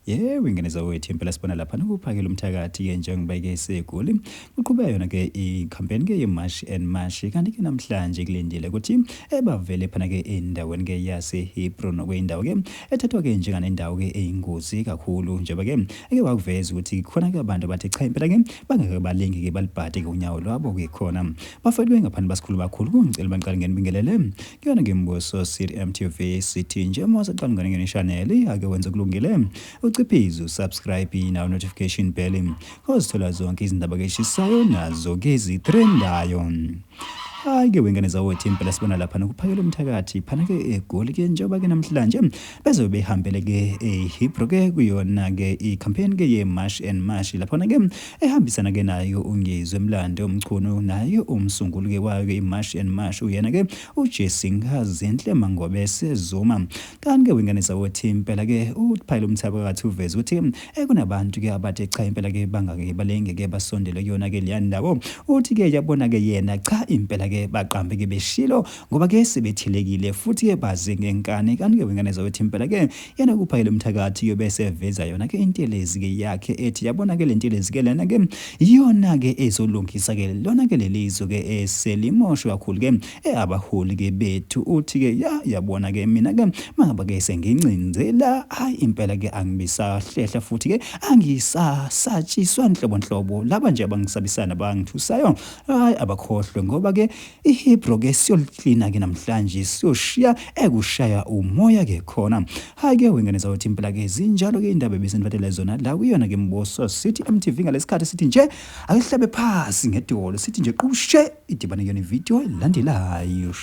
Yebo, ingane zakwethu impela sibona lapha nokuphakela umthakathi-ke njengoba ke seGoli kuqhubeka yona-ke i-campaign-ke ye-March and March, kanti-ke namhlanje kulindile ukuthi ebavele phana-ke endaweni-ke yase-Hebron, okuyindawo-ke ethathwa-ke njenganendawo-ke eyingozi kakhulu, njengoba-ke eke wakuveza ukuthi khona-ke abantu abathe cha impela-ke bangeke balinge-ke balibhade-ke unyawo lwabo-ke khona. Bafowethu bengaphandle basikhulu kakhulu, kungicela baqale ngenibingelele Kuyona ke Mbuso City MTV sithi nje uma usaqala ungene ngene channel ake wenze kulungile uciphize usubscribe nawo notification bell ozithola zonke izindaba ke eshisayo nazo ke ezitrendayo. Hayi ke wengane zawothi impela sibona lapha nokuphakela umthakathi phana ke eGoli ke njengoba ke namhlanje bezobe behambele ke eHebrew ke kuyona ke i-campaign ke ye-March and March laphana ke Ehambisana ke nayo uNgizwe Mlando Mchunu naye umsunguli ke wayo ke iMarch and March uyena ke uJessica Zinhle Mangobese Zuma. Kanti ke wengane zawothi impela ke uPhayile umthakathi uveze ukuthi ekunabantu ke abathe cha impela ke bangake balenge ke basondele kuyona ke leya ndawo. Uthi ke yabona ke yena cha impela ke baqambe ke beshilo ngoba ke sebethelekile futhi ke baze ngenkani. Kanti ke wengane zawothi impela ke Yena kuphakele umthakathi yobe eseveza yona ke intelezi ke yakhe ethi yabona ke lentelezi ke lena ke iyona ke ezolungisa ke lona ke lelizwe ke eselimoshwe kakhulu ke abaholi ke bethu. Uthi ke ya yabona ke mina ke mangaba ke sengincinzela hayi impela ke angibisahlehla futhi ke angisasatshiswa nhlobo nhlobo laba nje abangisabisana bangithusayo hayi abakhohlwe ngoba ke IHebrew ke siyoliklina ke namhlanje siyoshiya ekushaya umoya ke khona. Hayi ke wengane zawuthi impela ke zinjalo ke indaba ebesinivathele zona la kuyona ke Mboso City MTV ngalesikhathi sithi nje ake sihlabe phasi ngedolo sithi nje qushe idibane kuyona ivideo elandelayo.